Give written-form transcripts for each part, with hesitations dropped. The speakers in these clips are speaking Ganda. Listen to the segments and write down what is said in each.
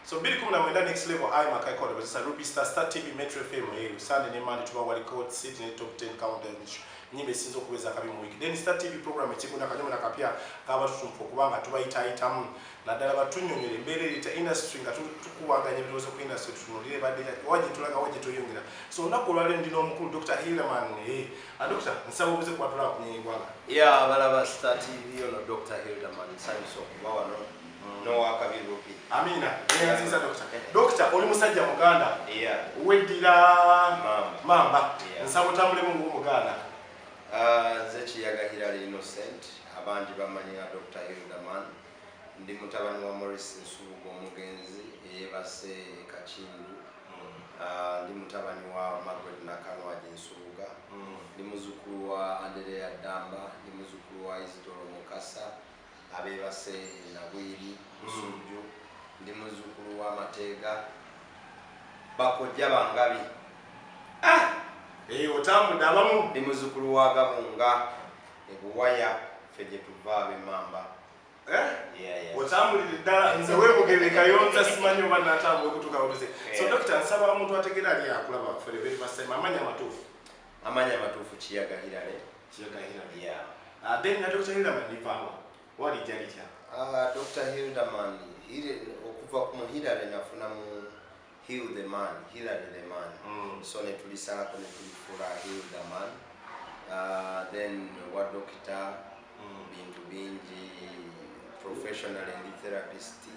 So 2019 Next Level I Makai Code bazisa Ruby Star, Star TV, Metro FM, Sunday ne Monday tuba wali code city ne top 10 countdown, nyimba esinza okubeeza akabi mu week. Then Star TV program ekigunda kanyuma na kapya kaba tutumfu kubanga tubayitayitamu naddala batunyonyola embeera erita industry nga tukubaganya ebirowoozo ku industry, tutunulire badde waje tulaga waje tuyongera. So olunaku olwaleero ndina omukulu Dr. Hilderman. Dr. nsaba obuze kuba tulaba ku nnyonyi. Ya, balaba Star TV, ono Dr. Hilderman, nsanyusa okuba wano n'owakabi Rupi. Amina, neyanziza Dr. Dr. oli musajja muganda, weddira Mamba. Mamba. Yeah. Nsaba otambulemu ng'omuganda. Ah, nze Kiyaga Hilary Innocent, abangi bamanyi nga Dr. Hilderman. Ndi mutabani wa Maurice Nsubuga omugenzi eyebase Kakindu. Ah, ndi mutabani wa Margaret Nakanwagi Nsubuga. Ndi muzukulu wa Andereya Damba, ndi muzukulu wa Isidoro Mukasa abeebase Nabwiri Nsujju. Ndi muzukulu wa Mateega, bakojja bangabi. Otambudde abamu. Ndi muzukulu wa Gabunga ebuwaya, ffe gye tuva ab'Emmamba. Eh? Yeah. Otambulire ddala, nze weebugere Kayonza, simanyi oba natambula okutuuka butuze. So Yeah. Dr. nsaba omuntu ategeera ali akulaba for the very first time, amanya amatuufu. Amanya amatuufu Kiyaga Hilary. Kiyaga Hilary. Yeah. Then na Dr. Hilderman livaawa, walijja litya? Ah, Dr. Hilderman, okuva ku Hilary nafuna mu Heal the Man, Hillary the Man. So ne tulisalako ne tulifuula Hilderman. Then wa dokita, bintu bingi, professional and therapist.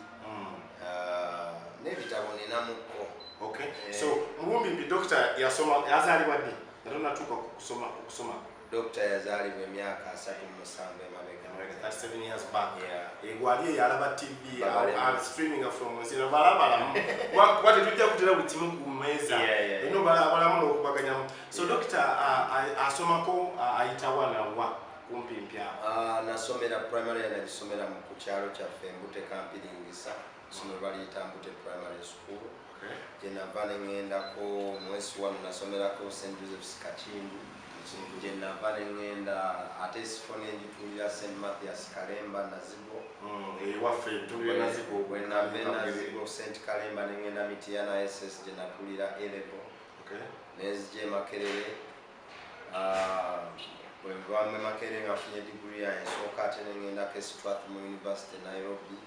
N'ebitabo ninamukko. Okay. Eh. So mubumbimbi Dr. yasoma, yazaalibwa ddi nga tonatuuka ku kusoma okusoma? Dokita yazaalibwa emyaka 37 emabega. 37 years back. Yeah. Gwali eyo alaba TV, Babale. Streaming from nzira balabalamu kuba tetujja kutera buli kimu ku mmeeza. Eno balabalamu n'okubaganyamu. So Dokita asomako, ayitawa nawa kumpimpi awo? Ah, nasomera primary, nagisomera ku kyalo kyaffe Mbute Kampiringisa, essomero baliyita Mbute Primary School. Gye nava ne ŋŋendako mwesi wano, nasomerako St Josephs Kakindu. Gye nava ne ŋŋenda ate esifo ne ngituulira St Mathias Kalemba Nazigo. Ewaffe ebitulira Nazigo. Bwe nava e Nazigo, St Kalemba, ne ŋŋenda Mityana SS gye natuulira A level. Nenzija e Makerere. Ah, bwe nva mu Makerere nga nfunye diguri yange esooka, ate ne ŋŋendako e Strathmore University, Nairobi,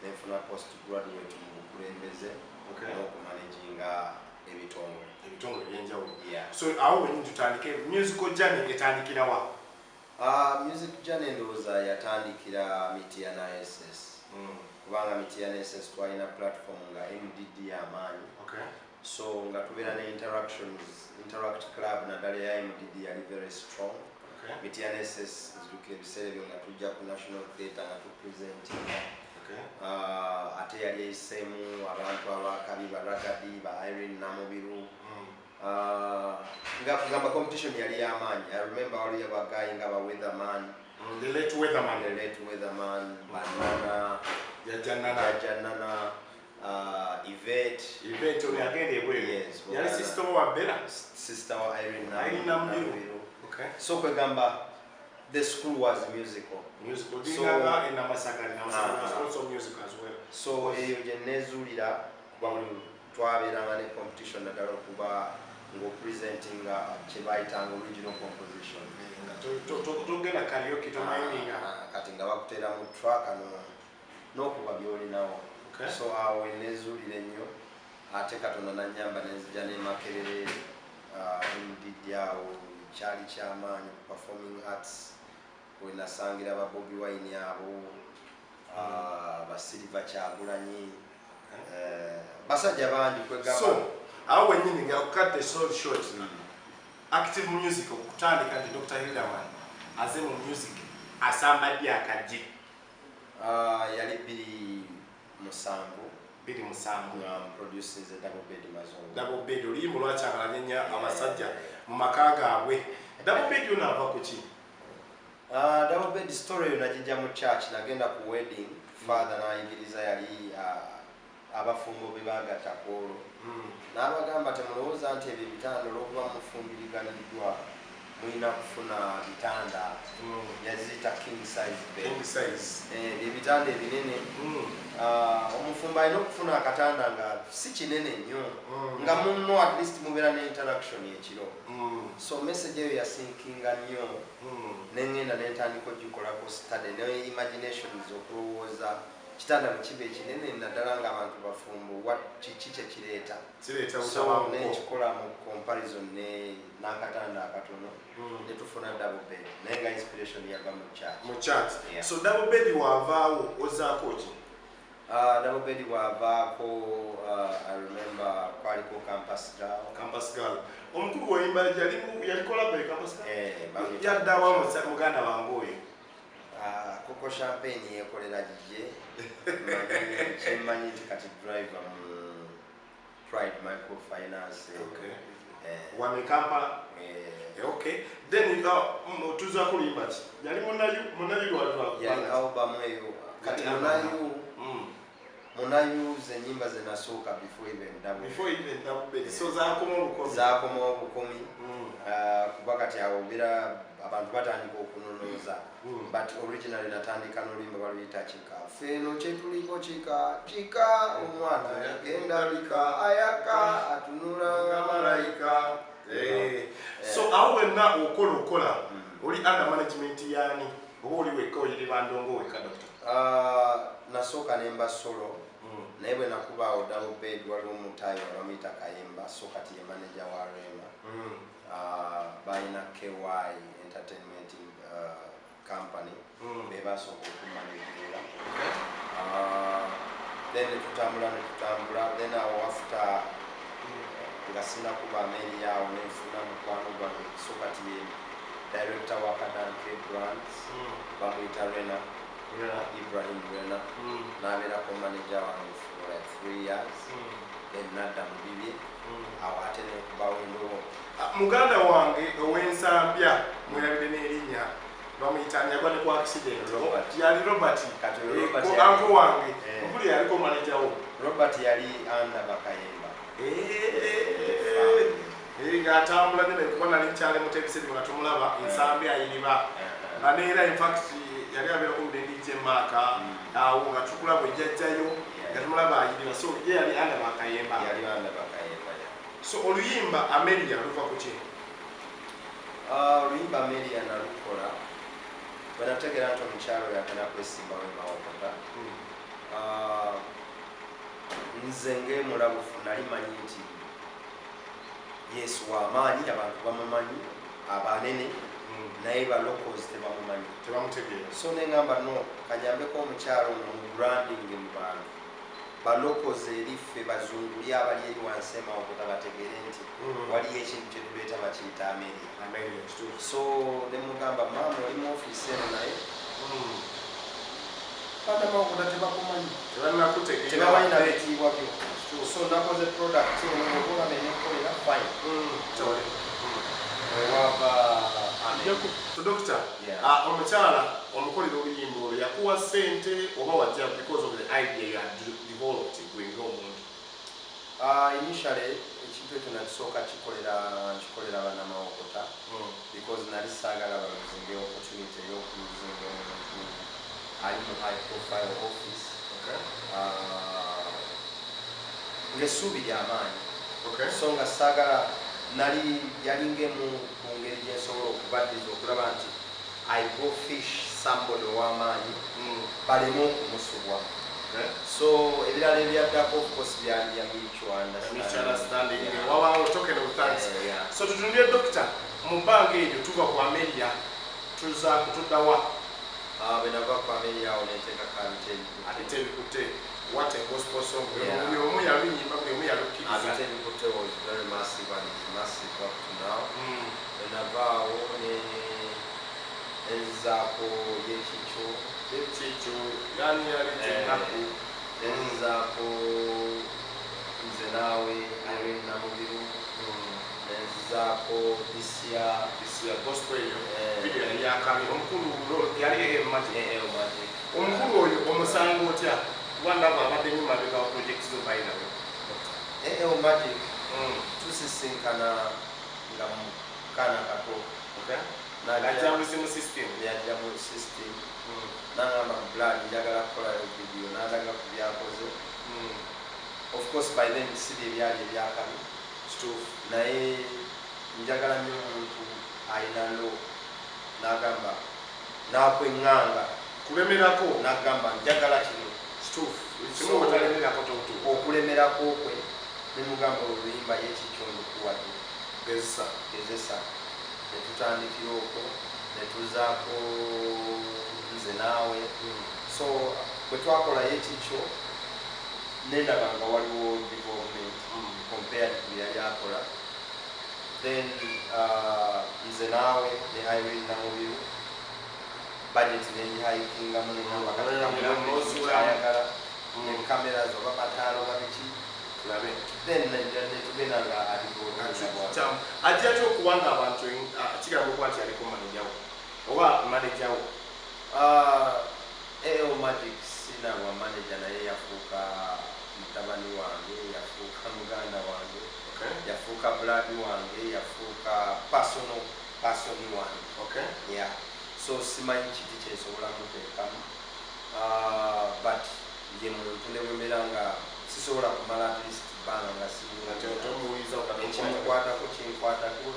nenfuna post graduate mu bukulembeze n'okumanaginga ebitongole. Ebitongole ebyenjawulo. Yeah. So awo wenyini tutandike, musical journey etandikirawa? Ah, music journey ndowooza yatandikira Mityana SS, kubanga Mityana SS twalina platform nga MDD y'amaanyi. So nga tubeera ne interactions, Interact Club naddala eya MDD yali very strong. Mityana SS nzijukira ebiseera ebyo nga tujja ku National Theatre nga tupresentinga. Ah, ate yali eyiseemu abantu abakabi, ba Ragga Dee, ba Irene Namubiru. Ah, nga kugamba competition yali y'amaanyi. I remember waliyo ba guy nga ba Weatherman. The late Weatherman. The late Weatherman, banana. Yajjanana. Jajanana, Yvette. Yvette ono yagenda ebweru? Yes. Yali sister wa Bella? Sister wa Irene. Irene Namubiru. Namubiru. So kwegamba the school was musical. Musical. So- Dinganga enamasaka, namasaka was Ah. also music as well. So eyo gye nezuulira, kuba buli twabeeranga ne competition, naddala okuba ng'opresentinga kye bayitanga original composition. Nga togenda karaoke, tomayininga. Ah, kati nga bakuteera mu track n'okuba byolinawo. So awo nezuulira ennyo, ate Katonda nanyamba nenzija ne Makerere, MDD awo kyali kyamaanyi ku performing arts, wenasangira ba Bobi Wine abo, ba Silver Kyagulanyi, basajja bangi kwegamba. So awo wenyini nga cut the story short, active music okutandika nti Dr. Hilderman aze mu music asamba ddi akajje? Ah, yali 2007. 2007. Nga produces Double Bed Mazongo. Double Bed, oluyimba olwakyangalanya ennyo abasajja mu maka gaabwe. Double Bed yo naava ku ki? Ah, Double Bed story eyo nagijja mu church. Nagenda ku wedding, father n'ayigiriza, yali abafumbo be baagatta ku olwo, n'abagamba, "Temulowooza nti ebyo ebitanda olw'okuba mufumbiriganiddwa mulina kufuna bitanda." Yaziyita king size bed. King size. Eh, ebyo ebitanda ebinene. Ah, omufumbo alina okufuna akatanda nga si kinene nnyo, nga munno at least mubeera ne interaction ekiro. So message eyo yasinkinga nnyo, neŋŋenda nentandika ogikolako study ne imaginations, okulowooza kitanda bwe kiba ekinene, naddala ng'abantu bafumbo, kiki kyekireeta. Kireeta So butabanguko. Nekikola mu comparison ne n'akatanda akatono, netufuna double bed, naye nga inspiration yava mu church. Mu church. Yeah. So double bed wavaawo, ozaako ki? Double bed bwavaako, I remember kwaliko Campus Girl. Campus Girl, omukulu wayimba yalikola be Campus Girl. Eh, Yaddawa muganda wange oyo? Ah, Coco Champagne yekolera gye. Kyemmanyi nti kati driver mu Pride Microfinance. Okay. Eh, wano e Kampala? Eh. Eh, okay, then tuzaako luyimba ki? Yali munayu lwalwa? Yali album eyo kati. Yali Munayu. Munayu zenyimba zenasooka before even double. Before even double bed. So zaakoma obukomi. Zakomawo obukomi. Ah, kuba kati awo bira abantu batandika okunonooza. But originally natandika n'oluyimba baluyita Kika. Feeno kyetuliko kika kika, omwana yagenda bika, ayaka atunula nga malayika. Eh, so awo wenna okola oli under management yani oba oli wekka, oyiri bandongo wekka, doctor? Ah, nasooka nemba solo, naye bwe nakubaawo double bed, waliwo omutayi bamuyita Kayemba, so kati ye manager wa Rema. Ah, balina KY Entertainment Company, be basooka okumanagera. Ah, then netutambula netutambula, then awo after nga sinakuba Amelia, awo nenfuna mukwano gwange, so kati ye director wa Kadan K Brands, bamuyita Rena, Ibrahim Rena. Nabeerako manager wange for like 3 years, then nadda mu bibye. Awo ate nekubawo endobo. Ah, muganda wange ow'ensambya, mwerabire n'erinnya, bamuyita yagwa ne ku accident. Robert. Yali Robert. Kati Eh, Robert uncle wange. Eh. Mukulu yaliko manager wo. Robert yali under Bakayemba. Eh, eh, ng'atambula nene, kuba nali nkyali muto ebiseera nga tumulaba ensambi ayiriba, nga neera infact yali abeerako ne DJ Mark. Awo nga tukulaba ejjajjayo nga tumulaba ayiriba, so ye yali under Bakayemba. Yali under Bakayemba, yeah. So oluyimba Amelia luva ku ki? Ah, oluyimba Amelia nalukola bwe nategeera nti omukyalo oyo agenda kwesimbawo emawokota. Ah, nze ng'emulabufu nali manyi nti Yesu w'amaanyi, abantu bamumanyi abanene, naye ba locals tebamumanyi. Tebamutegeera. So neŋŋamba, no, kanyambeko omukyalo ono mu branding mu bantu ba locals, eri ffe bazunguli abali eri wansi emawokota, bategeere nti waliyo ekintu kyetuleeta bakiyita Amelia. Amelia, kituufu. So nemugamba, maama, oli mu ofiisi eno, naye bannamawokota tebakumanyi. Tebannakutegeera. Tebamanyi na bitiibwa byo, so nakoze product eno, okulaba enekolera fine. Sorry. Wewava Amelia. So doctor, Yeah. ah, omukyala omukolera oluyimba olwo yakuwa ssente oba wajja because of the idea you had developed gwe ng'omuntu? Ah, initially ekintu ekyo nakisooka kikolera nkikolera bannamawokota, because nali saagala balosinge opportunity ey'okuluzinga omuntu ali mu high profile office. Ah, ng'essuubi lyamaanyi. So nga saagala, nali yalinga emu ku ngeri gye nsobola okubaddiza okulaba nti I go fish somebody ow'amaanyi, baleme okumusubwa. So ebirala ebyaddako, of course, byali bya mutual understanding. Mutual understanding. Yeah. Wabaawo token of thanks. Yeah. So tutunulire, doctor, mu bbanga eryo tuva ku Amelia, tuza kutuddawa? Ah, bwe nava ku Amelia awo nenteekako Abite Ebikutte. Abite Ebikutte, what a gospel song. Yeah. Buli omu yaluyimba, buli omu yalukkiriza. Abite Ebikutte was very massive and is massive up to now. Bwe navaawo ne nenzizaako Yekikyo. Ekikyo yani yaleeta ennaku. Nenzizaako Nze Naawe, Irene Namubiru. Nenzizaako Disia. Disia, gospel eyo. Eh. Video yali yakabi, omukulu yali Magic. AL Magic. Omukulu oyo omusanga otya, kuba ndaba abadde nnyo mabega wa project zo bayinawe? AL Magic tusisinkana nga mu kaana kato. Najja mu system. Yajja mu system nangamba, "Blood, njagala kukolayo video." Nandaga ku byakoze. Of course by then si bye byali ebyakabi, Kituufu. Naye njagala nnyo omuntu ayina ndo nagamba nakweŋŋanga. Kulemerako. Nagamba, "Njagala kino." Kituufu, kimu bwetalemerako totuuka. Okulemerako kwe nemugamba, "Oluyimba yekikyo ndukuwadde." Gezesa. Gezesa. Netutandikira okwo, netuzaako Nze Naawe. So bwe twakolayo ekikyo, nendaba nga waliwo development compared ku byali akola. Then Nze Naawe ne Irene Namubiru, budget nengihayikingamu, nengamba kati kamukyayagala ne cameras oba bataalo oba biki. Tulabe. Then netugenda nga Kyamu. Ajja atya okuba nga abantu kigamba okuba nti aliko manager wo oba manager wo? AO Magic sina bwa manager, naye yafuuka mutabani wange, yafuuka muganda wange, yafuuka blood wange, yafuuka personal person wange. Yeah, so simanyi kiti kyensobola muteekamu, but ye muntu ne bwembeera nga sisobola kumala at least bbanga nga Nga tomuwuliza. Ekimukwatako kinkwatako,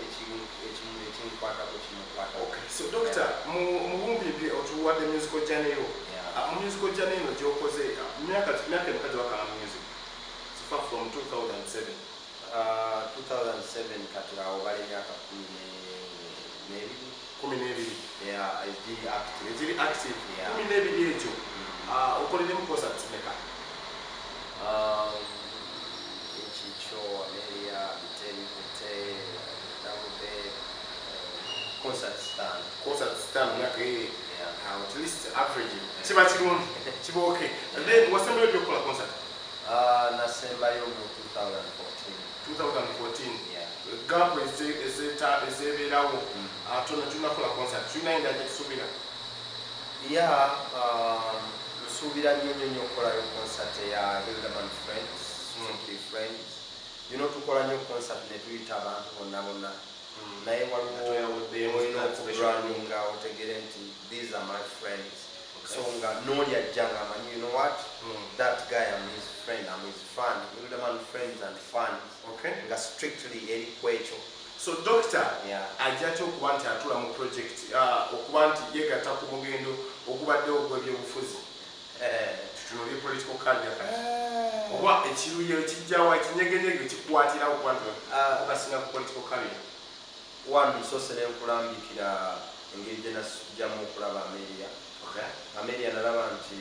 ekinkwatako kimukwatako. Okay. So doctor, mu bumpi otuwadde musical journey yo. Yeah. Mu musical journey eno gyokoze, myaka emeka gyewakala mu music so far from 2007? 2007, kati awo bali emyaka 12. 12. Yeah, egiri active. Egiri active. Yeah. 12 egyo, okoleremu concerts meka? Ekikyo, Ameria, Biteri Bute, Double, concerts ttaano. Concerts ttaano myaka eyo. Yeah. At least average kiba kirungi, kiba okay. And then wasembayo byokukola concert? Nasembayo mu 2014. 2014. Yeah. Gap ezebeerawo tono tunakola concert, tulina endala gyetusuubira? Yeah, nsuubira nnyo nnyo nnyo okukolayo concert eya Hilderman Friends, strictly friends. Tukola nnyo concert ne tuyita abantu bonna bonna, naye waliwo Toyawuddeemu olina that special. Okubrandinga otegere nti these are my friends. So nga n'oli ajja nga amanyi, you know what, that guy, I'm his friend, I'm his fan. Hilderman Friends and Fans. Nga strictly eri ku ekyo. So doctor, Yeah. ajja atya okuba nti atula mu project, okuba nti yegatta ku mugendo ogubaddewo ogw'ebyobufuzi? Tutunulye political career kati, oba ekiruyo ekijjawa, ekinyegenyege ekikwatirawo okuba nti okasinga ku political career? One, nsoose ne nkulambikira engeri gye nasujjamu okulaba Ameria. Ameria nalaba nti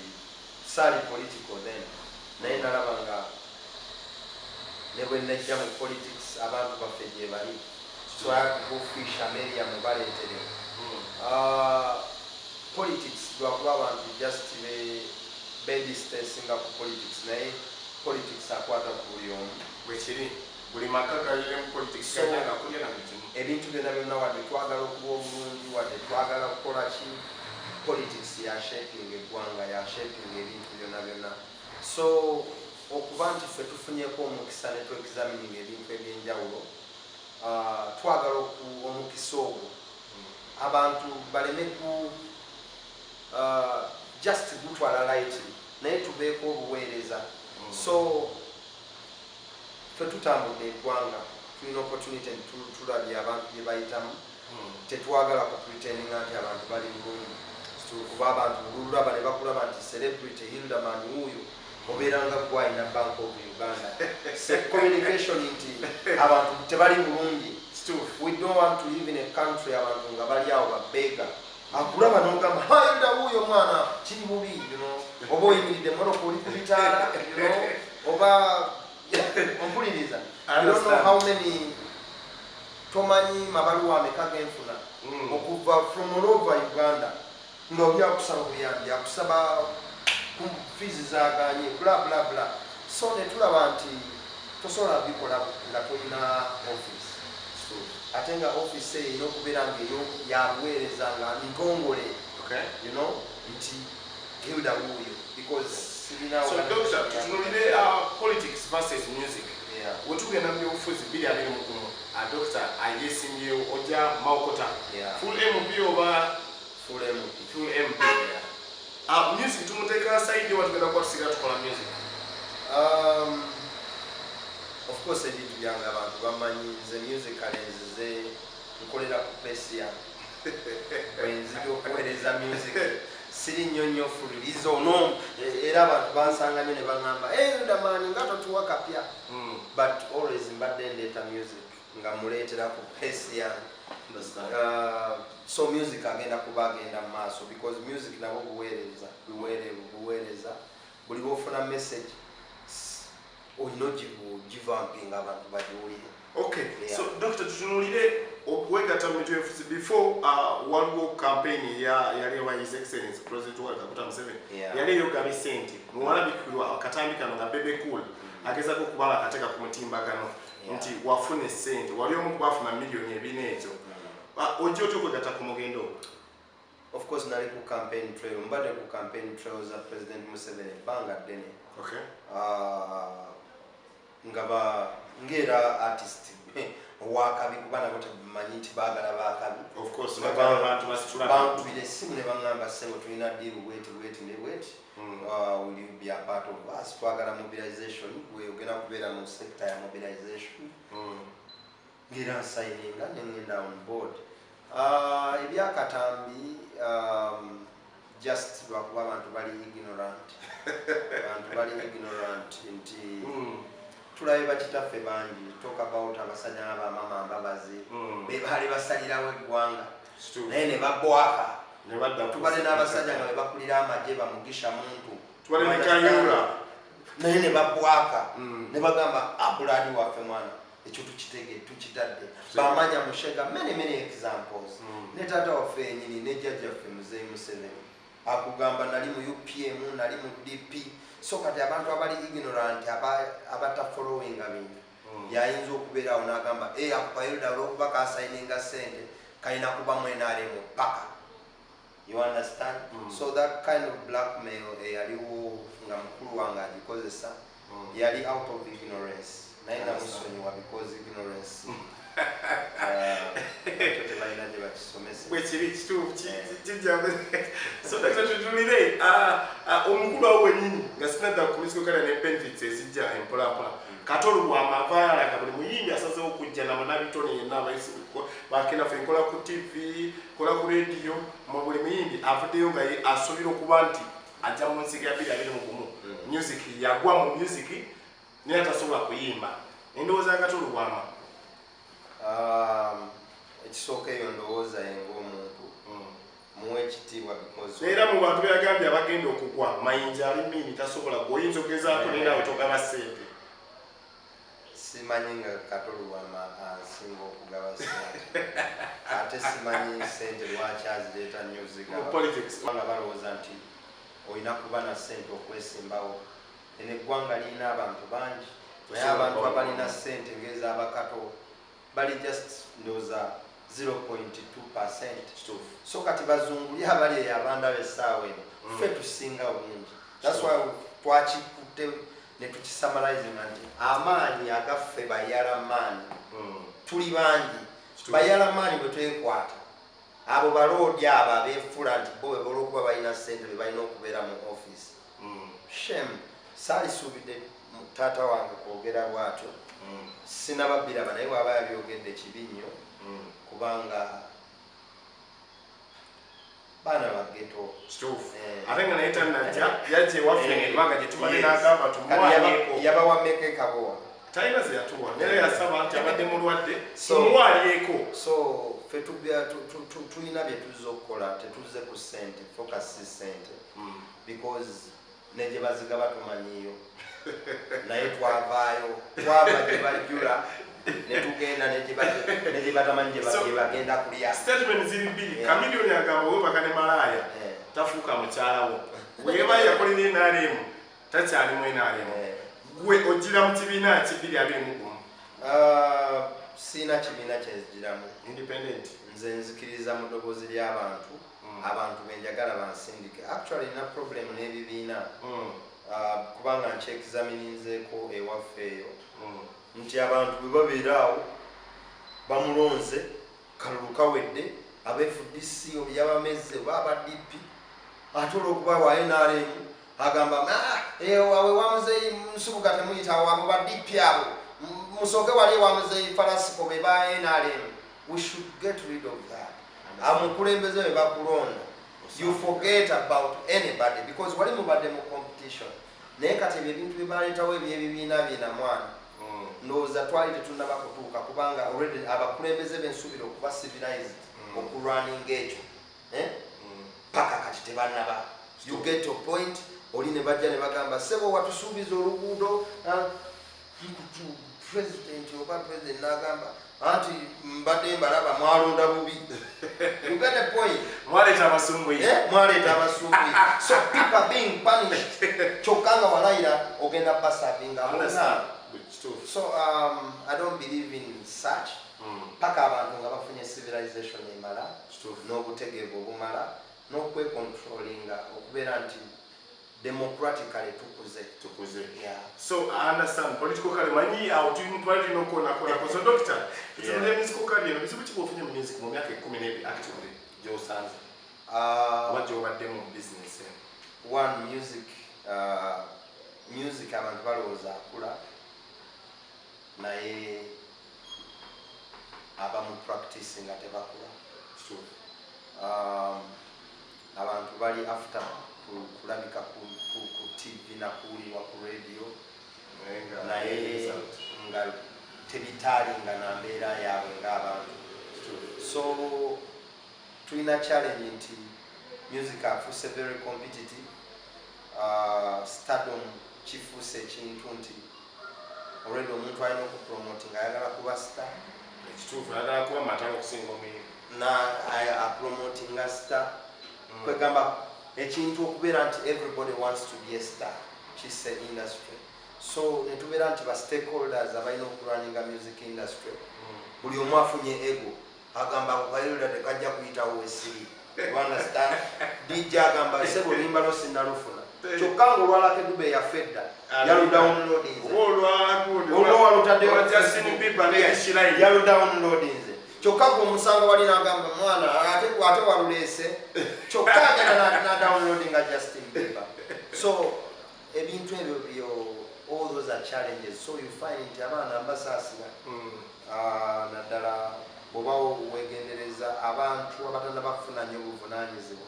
saali political then, naye nalaba nga ne bwe najja mu politics, abantu baffe gye bali, so I had to go fish Ameria mubaleetere. Politics lwakuba abantu just bedistancinga ku politics, naye politics akwata ku buli omu. Bwekiri, buli maka galiremu politics. Gajja nga kulya na buli kimu. Ebintu byonna byonna, wadde twagala okuba obulungi, wadde twagala kukola ki, politics ya shaping eggwanga, ya shaping ebintu byonna byonna. So okuba nti ffe tufunyeko omukisa ne twexamining ebintu ebyenjawulo, twagala omukisa ogwo abantu baleme ku just gutwala lightly, naye tubeeko obuweereza. So ffe tutambudde eggwanga, tulina opportunity, tulabye abantu bye bayitamu. Tetwagala ku pretendinga nti abantu bali bulungi, kuba abantu lulaba ne bakulaba nti celebrity Hilderman wuuyo, obeera nga gwalina Bank of Uganda. Se communication nti abantu tebali bulungi. Kituufu. We don't want to live in a country abantu nga bali awo babeega, akulaba nogamba, "Hilda wuuyo mwana, kiri bubi," oba oyimiridde motoka oli ku bitaala, oba ompuliriza. I You don't know understand. how many, tomanyi mabaluwa ameka genfuna okuva from all over Uganda, nga oli akusaba buyambi, akusaba ku fees zaganye, bla bla bla. So netulaba nti tosobola bikola nga tolina office, ate nga office eyo erina okubeera nga eyo yabuweereza nga ntongole, nti Hilda wuuyo, because sirina. So doctor, tutunulire politics versus music. Yeah. Wetugenda mu byobufuzi 2021, Doctor ayesimbyewo ojja Mawokota. Full MP oba full MP? Full MP. Music tumuteeka aside, watugenda kuba tusigala tukola music? Of course, ebintu byange abantu bamanyi nze musical nzize nkolera ku pace yange. Bwenzija okuweereza music, siri nnyo nnyo fuliriza ono, era abantu bansanga nnyo ne baŋŋamba, "Hey, Hilderman, nga totuwa kapya?" But always mbadde ndeeta music nga muleetera ku pace yange. So music agenda kuba agenda mu maaso because music nabwo buweereza, buweereza. Buli lwofuna message olina ogivampinga abantu bagiwulire. Okay. Yeah. So Doctor, tutunulire okwegatta mu mitwe. Before, waliwo campaign ya yali wa His Excellence President Yoweri Kaguta Museveni. Yali eyogaba esente, muwalabikirwa akatambi kano nga Bebe Cool agezaako okuba nga akateeka ku mutimbagano nti wafuna esente, wali omu kubafuna 2 million ezo. Ojja otya okwegatta ku mugendo ogwo? Of course, nali ku campaign trail, mbadde ku campaign trail za President Museveni ebbanga ddene. Nga ba ng'era artist owakabi, kuba nabo tebamanyi nti baagala bakabi. Of course, Nga bagala abantu basitula. Bankubira essimu ne baŋŋamba, "Ssebo, tulina deal bweti bweti ne bweti. Will you be a part of us? Twagala mobilization, gwe ogenda kubeera mu sector ya mobilization." Ngera nsayininga nengenda on board. Ebyakatambi just lwakuba abantu bali ignorant, abantu bali ignorant nti tulabe bakitaffe bangi, talk about abasajja nga bamama Mbabazi, be baali basalirawo eggwanga, naye ne babwaka. Ne badda ku- Tubale n'abasajja nga be bakulira amagye, bamugisha Muntu. Tubale ne Kayihura. Naye ne babwaka ne bagamba abuladi waffe mwana, ekyo tukitege tukitadde. Bamanya Mushega, many many examples. Ne taata waffe yenyini ne jjajjaffe Muzeyi Museveni akugamba, "Nali mu UPM, nali mu DP." So kati abantu abali ignorant, abatafollowinga bintu, yayinza okubeerawo n'agamba, "E ako kayuda olwokuba kasayininga sente kalina kuba mu NRM paka." You understand? So that kind of blackmail eyaliwo nga mukulu wange agikozesa yali out of ignorance, naye namusonyiwa because ignorance, ekyo tebalina gye bakisomesa. Bwekiri, kituufu, kijja. So Dr. tutulire omukulu awo wennyini nga sinadda ku musical career ne benefits ezijja empolampola. Kato Lubwama avaayo alaga buli muyimbi asazeewo okujja na munnabitone yenna bakenda ffe nkola ku TV, nkola ku radio, mu buli muyimbi avuddeyo nga ye asuubira okuba nti ajja mu nsigo ya 2021, music yagwa mu music naye atasobola kuyimba. Endowooza ya Kato Lubwama? Ekisooka, eyo ndowooza ye ng'omuntu, muwe ekitiibwa because Era mu bantu beyagambye abagenda okugwa, Mayinja ali mini tasobola, gweoyinza ogezaako naye naawe togaba ssente. Simanyi nga Kato Lubwama asinga okugaba sente, ate simanyi sente lwaki azireeta nnyo mu zigaba. Politics. Kubanga balowooza nti olina kuba na sente okwesimbawo. Eno eggwanga lirina abantu bangi, naye abantu abalina sente ng'ez'abakato bali just ndowooza 0.2%. So kati bazunguli abali eyo abandaba essaawa eno, ffe tusinga obungi. That's why twakikutte ne tukisummarizinga nti amaanyi agaffe bayalamaani, tuli bangi. Bayalamaani bwe twekwata, abo baloodi abo abeefula nti bo bwe olwokuba balina sente be balina okubeera mu office, shame. Saalisuubidde taata wange kwogera bw'atyo. Sinababbiraba, naye bw'aba yabyogedde kibi nnyo, kubanga baana bageto. Kituufu. Eh. Ate nga naye tannajja, yajja ewaffe ng'ebbanga gye tubadde Yes. n'agamba Kati tumwaleko. Yabawa mmeka ekabowa? Talina ze yatuwa, naye yasaba nti abadde mulwadde, tumwaliyeko. So ffe tulina bye tuzze okukola, tetuzze ku ssente, focus si ssente, because ne gye bazigaba tumanyiyo, naye twavaayo, twava gye bajjula ne tugenda ne gye batamanyi gye bagenda kulya. Statement ziri bbiri. Yeah. Chameleone agamba webaka ne malaaya tafuuka mukyalawo, weba yakolera NRM takyalimu NRM. Gwe ogira mu kibiina ki 2021? Ah, siina kibiina kyenzigiramu. Independent? Nze nzikiriza mu ddoboozi ly'abantu. Abantu benjagala bansindike. Actually, nina problem n'ebibiina. Ah, kubanga nkyexamininzeeko ewaffe eyo nti abantu bwe babeera awo Bamulonze, kalulu kawedde, aba FDC yabamezze oba aba DP, ate olwokuba wa NRM agamba, "Ah, awe wa Muzeeyi Nsubuga temuyitawo, abo ba DP abo, musooke wali ewa Muzeeyi Falasiko, be ba NRM." We should get rid of that. Amukulembeze bwe bakulonda, you forget about anybody because wali mubadde mu competition. Naye kati ebyo ebintu bye baleetawo ebyebibiina byena, mwana, ndowooza twali tetunnaba kutuuka, kubanga already abakulembeze bensuubira okuba civilized okulwaninga ekyo, eh? Paka kati tebannaba. You get your point. Oli ne bajja ne bagamba, "Sebo, watusuubiza oluguudo." Ah, president oba president n'agamba anti, "Mbadde mbalaba mwalonda bubi." You get the point? Mwaleeta abasumbuyi. Eh, mwaleeta abasuubuzi, so people are being punished, kyokka nga walayira ogenda basavinga bonna. Understand. Kituufu. So I don't believe in such paka abantu nga bafunye civilization emala n'obutegeevu obumala n'okwecontrolinga okubeera nti democratically tukuze. Tukuze. Yeah. So I understand political career, manyi awo twali tulina okukonakonako. So doctor, tutunule musical career eno. Bizibu ki bwofunye mu music mu myaka 12 actively gy'osanze oba gy'obaddemu mu business eno? One, music, music abantu balowooza akula, naye abamu practice nga tebakula. Abantu bali after kulabika ku TV nakuwulirwa ku radio, naye nga naye result. Nga tebitaalinga na mbeera yaabwe ng'abantu. So tulina challenge nti music afuuse very competitive. Stardom kifuuse ekintu nti already omuntu alina okupromote nga ayagala kuba star. Ekituufu, ayagala kuba matala okusinga omuyimbi. Na apromotinga star. Kwegamba ekintu okubeera nti everybody wants to be a star kisse industry. So netubeera nti ba stakeholders abalina okulwaninga music industry, buli omu afunye ego, agamba ako kayirira tekajja kuyitawo wesiri. You understand? DJ agamba, "Sebo, oluyimba lwo sinnalufuna," kyokka nga olwalako edube yaffe edda yaludownloadinze. Oba olwagundi. Olwo walutaddeyo olwa Justin Bieber ne Shirayi. Yaludownloadinze, kyokka gwe omusanga wali nagamba, "Mwana, ate waluleese," kyokka agenda na downloadinga Justin Bieber. So ebintu ebyo byo, all those are challenges. So you find nti abaana mbasaasira. Ah, naddala bw'oba wegendereza abantu abatannaba kufuna nnyo buvunaanyizibwa,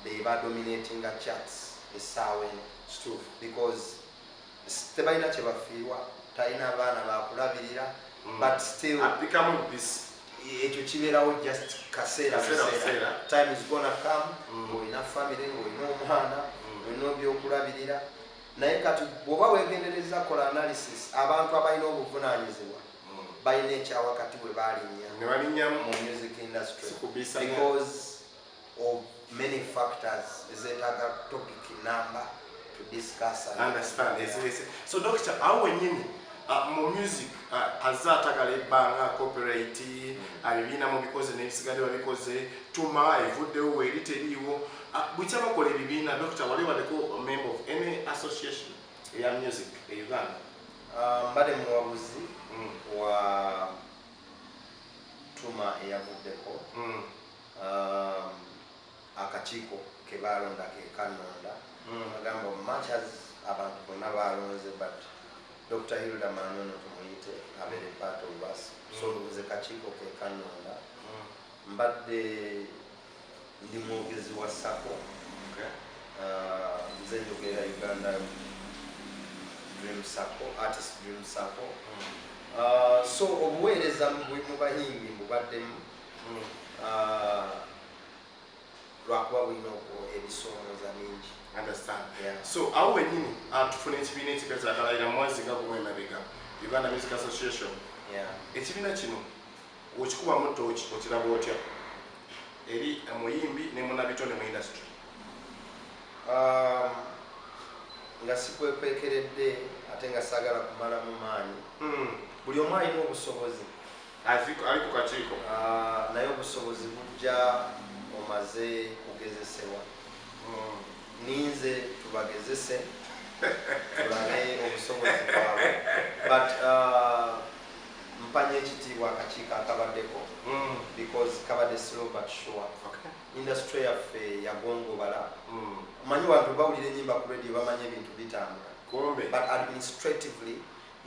be badominatinga charts essaawa eno because tebalina kye bafiirwa, talina abaana bakulabirira, but still apikamu bisi. Ekyo kibeerawo just kaseera. Kaseera, kaseera. Kaseera. Time is gonna come ng'olina family, ng'olina omwana, olina ebyokulabirira. Naye kati bw'oba wegendereza, kola analysis, abantu abalina obuvunaanyizibwa balina ekyawakati bwe balinnya ne balinnyamu mu music industry Sikubisa. because of many factors ezeetaaga topic number to discuss Understand. Yes. So doctor, awo wennyini mu music, azze atagala ebbanga copyright, ebibiina mubikoze n'ebisigadde babikoze, tuma evuddewo weeri teriiwo. Bwekya bakola ebibiina, doctor, wali baddeko member of any association eya music e Uganda? Mbadde muwabuzi wa tuma eyavuddeko. Akakiiko ke balonda ke kanonda, agamba much as abantu bonna balonze, but Dr Hilda Manono tumuyite abeere part of us. So nze kakiiko ke kanonda. Mbadde ndi mwogezi wa SACCO. Nze njogera Uganda Dream SACCO, Artist Dream SACCO. So obuweereza mu bayimbi mbubaddemu, lwakuba bulina ebisoomooza bingi. Understand. Yeah. So awo wennyini, tufuna ekibiina ekipya kyakalayira mwezi nga gumu emabega, Uganda Music Association. Ekibiina kino okikubamu tooki, okiraba otya eri muyimbi ne munabitone mu industry? Nga sikwekwekeredde ate nga saagala kumalamu maanyi, buli omu alina obusobozi. Ali ku kakiiko. Naye obusobozi bujja omaze kugezesebwa. Ninze tubagezese tulabe obusobozi bwabwe, but mpanya ekitiibwa but sure. Industry yaffe yagongobala. Omanyi bantu bawulira ennyimba ku radio, bamanyi ebintu bitambula, but administratively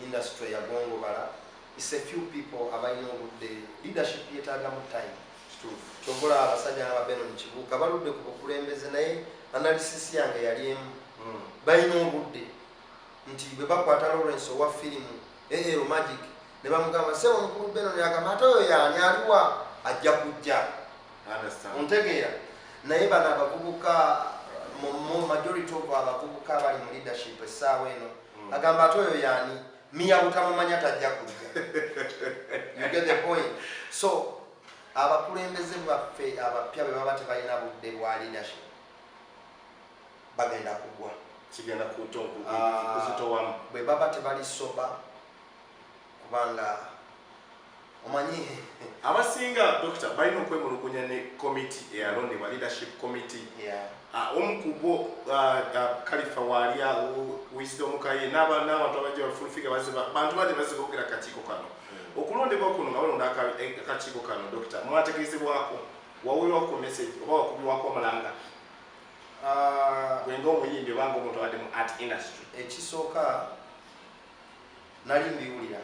industry yagongobala. It's a few people abalina obudde. Leadership yeetaagamu time. Kyova abasajja nga Benon Kibuuka baludde ku bukulembeze, naye analysis yange yali emu: balina obudde nti bwe bakwata Lawrence owa firimu AL Magic ne bamugamba, "Sebo mukulu Benon," agamba, "Ate oyo yaani? Aliwa? Ajja kujja." Ontegeera? Naye bano abavubuka, mu majority of abavubuka abali mu leadership essaawa eno, agamba, "Ate oyo yaani? Miya butamumanya, tajja kujja." You get the point? So abakulembeze baffe abapya bwe baba tebalina budde bwa leadership, bagenda kugwa. Kigenda kuzitowamu. Bwe baba tebali sober, kubanga omanyi Abasinga, Dokita, balina okwemulugunya ne committee eyalondebwa, leadership committee. Omu ku bo, Kalifa Waalya, Wisdom Kaye, n'abantu abajja bafulufika, bantu bangi bazze boogera akakiiko kano. Okulondebwa kuno, nga balonda akakiiko kano, Dokita, mwategeezebwako? Waweerwako message oba wakubibwako omulanga? Gwe ng'omuyimbi oba ng'omuntu abadde mu art industry. Ekisooka, nali mbiwulira,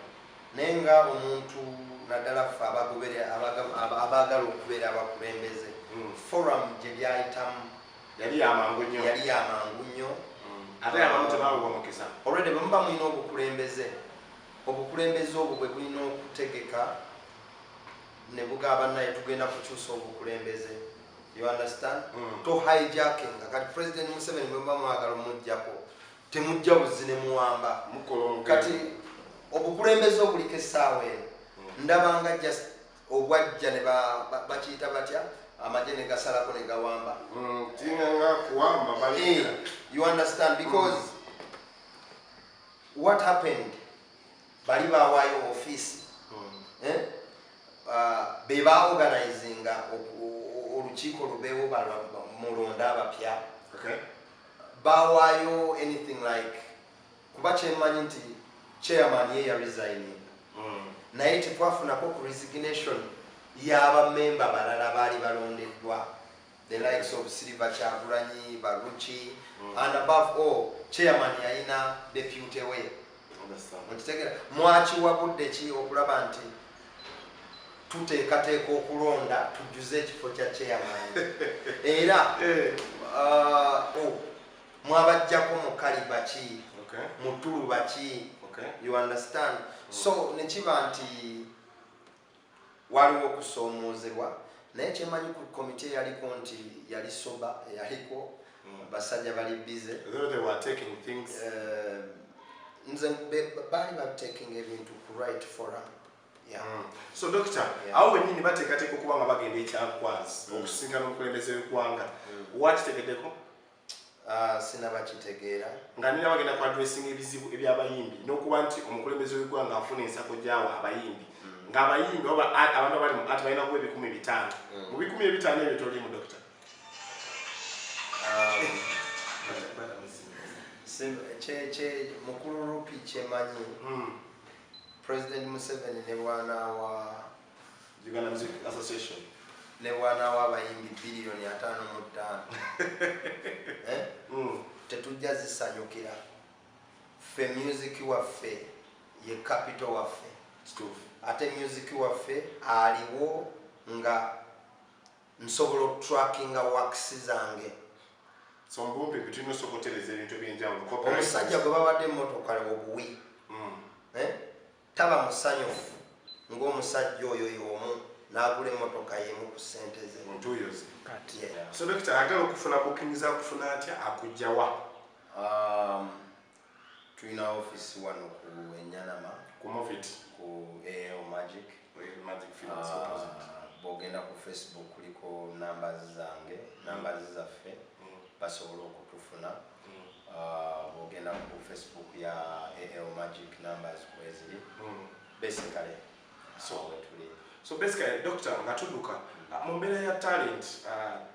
naye nga omuntu, naddala ffe abaagala okubeera abakulembeze, forum gye byayitamu yali yamangu nnyo. Yali yamangu nnyo. Ate abamu tebaweebwa mukisa. Already bwe muba mulina obukulembeze, obukulembeze obwo bwe bulina okutegeka ne bugaba, naye tugenda kukyusa obukulembeze, you understand? To hijacking. Kati President Museveni bwe muba mwagala omuggyako, temujja buzi ne muwamba. Mukola omugendo. Kati obukulembeze obuliko essaawa eno, ndabanga just obwajja ne bakiyita batya, amagye ne gasalako ne gawamba. Kinganga kuwamba bali. You understand? Because what happened, bali bawaayo ofiisi, eh? Be baorganizinga olukiiko lubeewo, mulonde abapya. Bawaayo anything like, kuba kyemmanyi nti chairman ye ya resigning, naye tetwafunako ku resignation y'abamemba balala baali balondeddwa, the likes of Silver Kyagulanyi, Baruchi, and above all chairman yalina deputy we. Okitegera? Mwakiwa budde ki okulaba nti tuteekateeka okulonda tujjuze ekifo kya chairman? Era oh, mwabajjako mu kaliba ki? Mu ttuluba ki? You understand? So nekiba nti waliwo okusoomoozebwa, naye kyemanyi ku komite eyaliko nti yali sober, eyaliko basajja bali busy. Though they were taking things. Nze baali bataking ebintu ku right forum, yeah. So doctor, awo wennyini bateekateeka okuba nga bagenda ekyakwazi okusisinkana omukulembeze w'eggwanga. Wakitegeddeko? Ah, sinabakitegeera. Nga nina bagenda ku addressing ebizibu eby'abayimbi n'okuba nti omukulembeze w'eggwanga afuna ensako gyawa abayimbi, ng'abayimbi oba abantu abali mu art balina kuba 500,000. Mu 500,000 ebyo tolimu, doctor? Mukulu Rupi, kyemanyi, President Museveni ne bwanaawa Uganda Music Association ne bwanaawa abayimbi biliyoni 55, eh? Tetujja zisanyukira. Ffe music waffe ye capital waffe. Kituufu. Ate music waffe aliwo nga nsobola okutrackinga works zange. So mbumpi tulina osooka otereeza ebintu ebyenjawulo. Copyright. Omusajja gwe bawadde emmotoka obuwi, eh? Taba musanyufu ng'omusajja oyo y'omu n'agula emmotoka y'emu ku ssente ze. Mu ntuuyo ze. Yeah. So doctor, ayagala okufuna booking, za kufuna atya? Akujjawa? Tulina office wano ku Enyanama. Ku Movit. Ku AL Magic. Magic Films opposite. Bw'ogenda ku Facebook kuliko numbers zange, numbers zaffe, basobola okutufuna. Bw'ogenda ku Facebook ya AL Magic, numbers kweziri. Basically so wetuli. So basically, doctor, nga tudduka mu mbeera ya talent,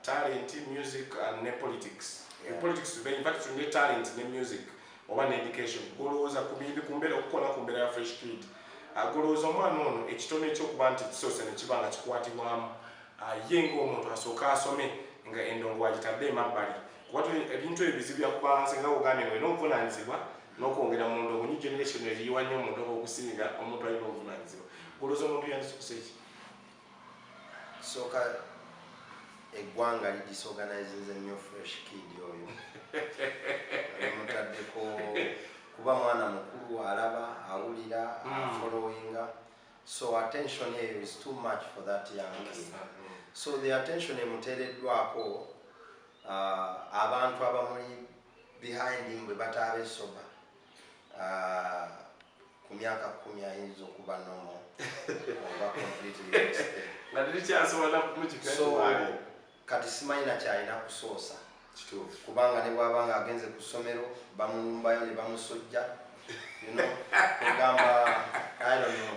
talent, music ne politics. Politics, in fact tulina talent ne music oba ne education. Golowooza ku bintu ku mbeera okukola ku mbeera ya Fresh Kid, golowooza omwana ono ekitono ekyokuba nti kisoose ne kiba nga kikwatibwamu. Ye ng'omuntu asooka asome nga endongo agitadde emabbali, kuba ebintu ebyo bizibu byakubalansa, nga ogambye nga olina obuvunaanyizibwa n'okwongera mu ndongo. New generation eyiwa nnyo mu ndongo okusinga omuntu alina obuvunaanyizibwa. Olowooza omuntu yandisukuse ki? Sooka, eggwanga lidisorganizinze nnyo Fresh Kid oyo. Mutaddeko kuba mwana mukulu, alaba, awulira, afollowinga, so attention eyo is too much for that young kid. So the attention emuteereddwako, abantu abamuli behind him bwe bataabe sober, ku myaka 10 ayinza okuba normal oba completely wasted. Nga terikyasobola kumukika. So kati simanyi nakyalina kusoosa, kubanga ne bw'aba nga agenze ku ssomero bamulumbayo ne bamusojja, kugamba I don't know,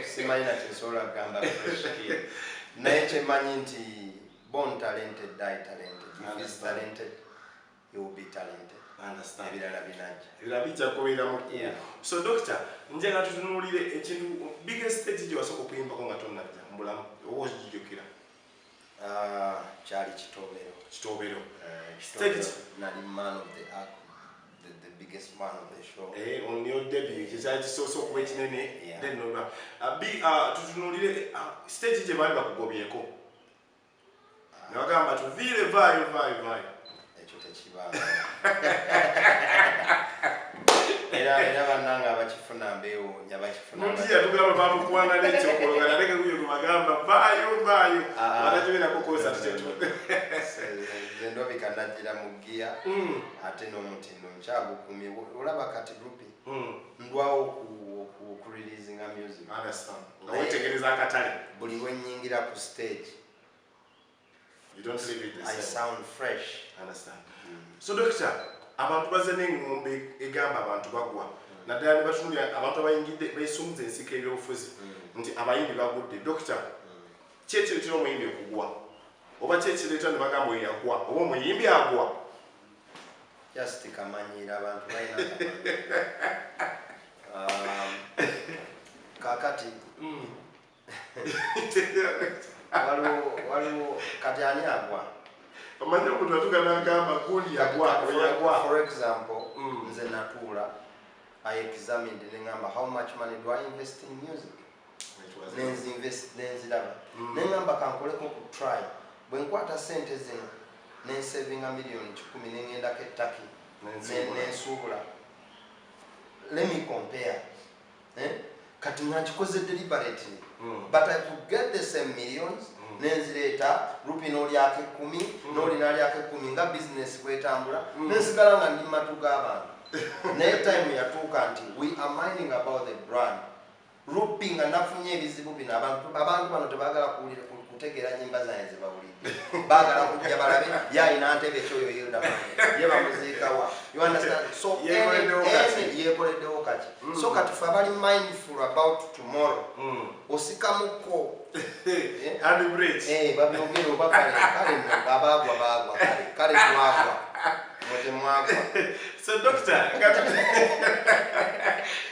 simanyi nakyensobola kugamba Fresh Kid, naye kyemmanyi nti born talented die talented. If he's talented, he will be talented. Ebirala binajja. Ebirala bijja kubeera mu. So doctor, njagala tutunuulire ekintu, biggest stage gye wasooka okuyimbako nga tonnajja mu bulamu, oba okijjukira? Ah, kyali Kitobero. Kitobero. Kitobero, nali man of the act, the biggest man of the show. On your debut, kyekyali kisoose okuba ekinene. Then noba tutunuulire stage gye baali bakugobyeko ne bagamba tuviire, vaayo, vaayo, vaayo. Ekyo tekibanga, era bannange abakifuna mbeewuunya, bakifuna. Muntu yatugamba bamukuwanga n'ekyokolo nga naleke kuyo kubagamba vaayo, vaayo. Ah, ah. Batakibeerako concert kyetu. Nze ndobika najjira mu giya, ate n'omutindo nkyagukumye. Olaba kati Rupi, ndwawo okureleasinga music. Understand. Nga weetegereza akatale. Buli lwennyingira ku stage, You don't leave it the I same. sound fresh. Understand. So doctor, abantu bazze n'eŋŋombe egamba abantu bagwa, naddala ne batunulira abantu abayingidde beesunze ensiko ebyobufuzi nti abayimbi bagudde. Doctor, ki ekireetera omuyimbi okugwa, oba ki ekireetera ne bagamba oyo yagwa, oba omuyimbi agwa? Just kamanyiira, abantu balina kamanyiiro. Kakati waliwo kati ani agwa? Omanyi omuntu atuuka n'agamba gundi yagwa, oyo yagwa. For example, nze natuula, I examined neŋŋamba, how much money do I invest in music? Nenzinvest, nenziraba, neŋŋamba kankoleko ku try. Bwe nkwata sente zino nensavinga miliyoni 100, neŋŋendako e Turkey, Nensuubula. Nensuubula, let me compare, eh? Kati nga nkikoze deliberately, but I could get the same millions, nenzireeta Rupi n'olyako 10, n'oli n'alyako 10, nga business bwetambula, nensigala nga ndi matu g'abantu. Naye time yatuuka nti we are minding about the brand Rupi, nga nafunye ebizibu bino, abantu bano tebaagala kuwulira, kutegeera nyimba zange zebawulidde, baagala kujja balabe yayina ntebe ekyoyo Hilderman ye bamuziikawa, you understand? So Yeekoleddewo kati. Yeekoleddewo kati. So kati fe abali mindful about tomorrow, osikamuko. And bridge. Babyogere oba kale kale nno abaagwa baagwa, kale kale twagwa, mwe temwagwa. So doctor,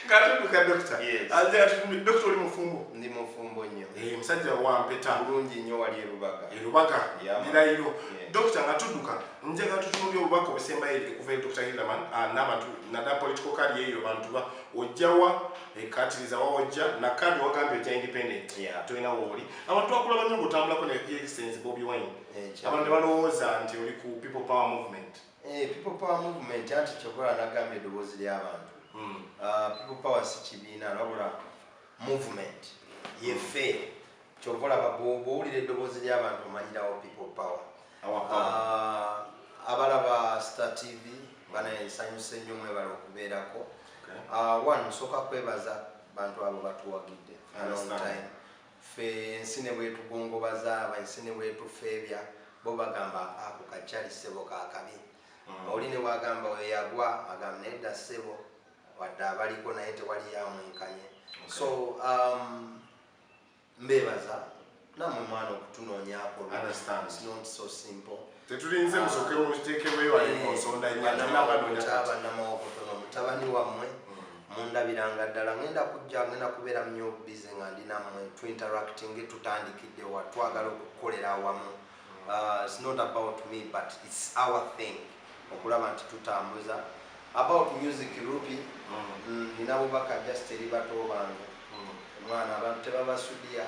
ngatuduka doctor. Yes. Ate doctor, oli mufumbo? Ndi mufumbo nnyo. Musajja wampeta. Bulungi nnyo, wali erubaga. Erubaga. Yeah, man. Birayiro. Yeah. Doctor, nga tudduka, njagala tutunulire obubaka obusembayo okuva eri Dr. Hilderman n'abantu, naddala political career eyo, bantu ba ojjawa ekatiriza wa ojja nakandi wagambye ojja independent. Yeah. Tolina wooli. Abantu bakulaba nnyo ng'otambulako ne Excellence Bobi Wine. Abantu ne balowooza nti oli ku People Power Movement. People Power Movement, anti kyokola nagambye eddoboozi ly'abantu. Ah, People Power si kibiina wabula movement yeffe. Kyova olaba bw'owulira eddoboozi ly'abantu omanyirawo People Power. Our power. Ah, abalaba Star TV banaye, nsanyuse nnyo, mwebala okubeerako. Ah, one, nsooka kwebaza bantu abo batuwagidde a long Understand. time. Ffe ensi ne bwetugongobaza, ensi ne bwetufeebya, bo bagamba ako kakyali ssebo kakabi. Oli ne bwagamba oyo yagwa, agamba nedda ssebo, wadde abaliko naye tewali yamwenkanye. So mbebaza nammwe mwana okutunoonyaako. Understand. It's not so simple. Tetulinze musooke muteekebweyo wali mu nsonda nnya, tulina banoonya kati. Bannamawokotono, mutabani wammwe. Mundabiranga ddala, ngenda kujja, ngenda kubeera nnyo busy nga ndi nammwe, tuinteracting. Tutandikidde wa twagala okukolera awamu. It's not about me, but it's our thing okulaba nti tutambuza. About music, Rupi, nina bubaka just eri bato bange. Omwana, abantu tebabasudiya.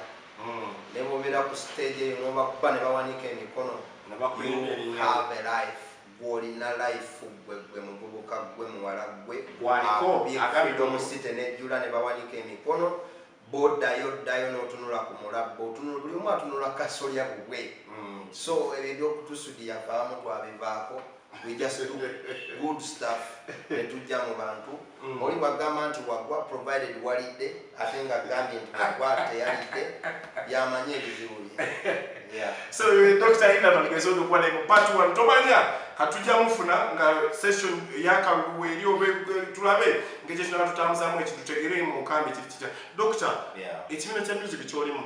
Ne bobeera ku stage eyo nobakuba ne bawanika emikono. Ne bakuyimbira You erinnya. have a life. Gwolina life, gwe, gwe muvubuka, gwe muwala, gwe Gwaliko, akubye agambye Freedom City nejjula ne bawanika emikono. Boddayo ddayo n'otunula ku mulabba, otunula, buli omu atunula kasolya bubwe. So ebyo ebyokutusudiya fe abamu twabivaako. We just do good stuff ne tujja mu bantu. Oli bwagamba nti wagwa, provided walidde, ate nga agambye nti wagwa teyalidde, yamanyi ebizibu bye. Yeah. So Dr. Hilderman gesobola okuba naye mu part 1. Tomanya katujja mufuna nga session yakalulu eri oba tulabe ngekyo kinaba tutambuzaamu ekintu, tutegere mu nkambi kiri kitya. Doctor, ekibiina kya music kyolimu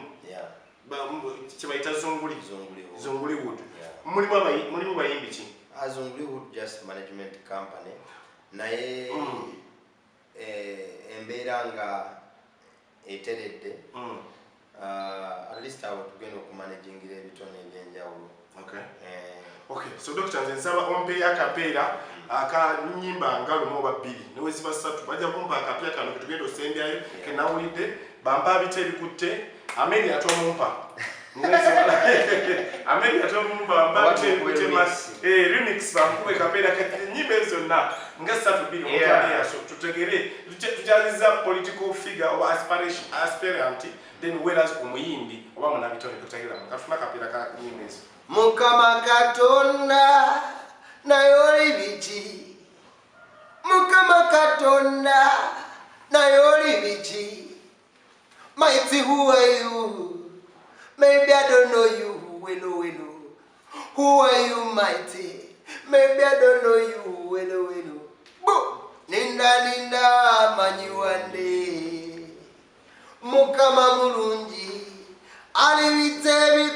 kyebayita Zunguli. Zunguliwood. Zunguliwood. Yeah. Mulimu bayimbi ki? Zunguliwood just management company, naye embeera nga eteredde, at least awo tugenda okumanagingira ebitone ebyenjawulo. Okay, so doctor, nze nsaba ompeeyo akapeera aka nyimba nga lumu oba bbiri, newe ziba ssatu, bajja kumpa akapya kano ketugenda osembyayo kenawulidde. Bampa bita ebikutte ameri atomumpa, ameri atomumpa, bampa Oba bita tukube ebikutte remix. Remix, bankube kapeera enyimba ezo zonna nga ssatu bbiri. Omuntu tutegere tukyaziza political figure oba aspirant, then whereas omuyimbi oba munabitone. Dr. Hilderman, katufuna akapeera ka nyimba ezo. Mukama Katonda, naye oli biki? Mukama Katonda, naye oli biki? Mighty, who are you? Maybe I don't know you. Welo welo, who are you, mighty? Maybe I don't know you. Welo welo, bo ninda ninda manyiwande. Mukama mulungi, alibitse.